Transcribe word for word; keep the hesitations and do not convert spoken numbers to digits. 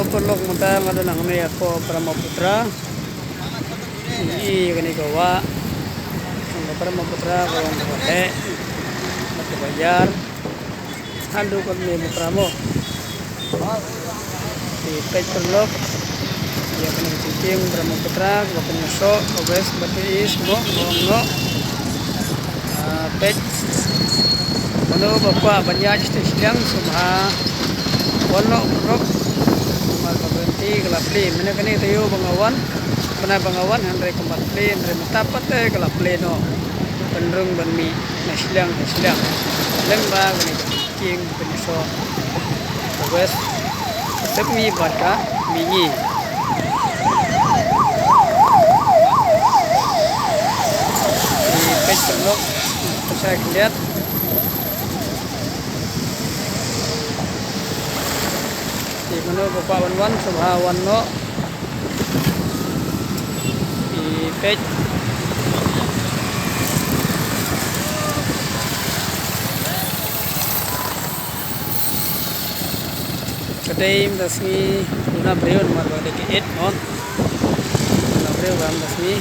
Paralok, mynta nga don hangne hapoh Brahmaputra. Ïa kane ka wah, ka Brahmaputra ka long kaba heh bad kaba ïar. Haduh katne Brahmaputra mo. Te peit paralok, ïa kane ka jingkieng Brahmaputra kaba pynïasoh ka west bad ka east mo, ka long noh. Ah, peit. Mano ba kwah ban ïaid shatei shiliang sngewbha wan noh paralok. Namar ba ka lynti ka la plie. Mynne kane ka taïew ba nga wan, bnai ba nga wan hynrei kam pat plie, hynrei mynta pat te ka la plie noh. Ban rung ban mih na shiliang na shiliang. Lyngba kane ka jingkieng pynïasoh ka west, ka sepngi bad ka mihngi. Te peit paralok, pynshai khyndiat. Te mano ba kwah ban wan sngewbha wan noh. Te peit. Ka dei mynta sngi duna briew namar ba ka dei ka Eid mo. Duna briew ba mynta sngi.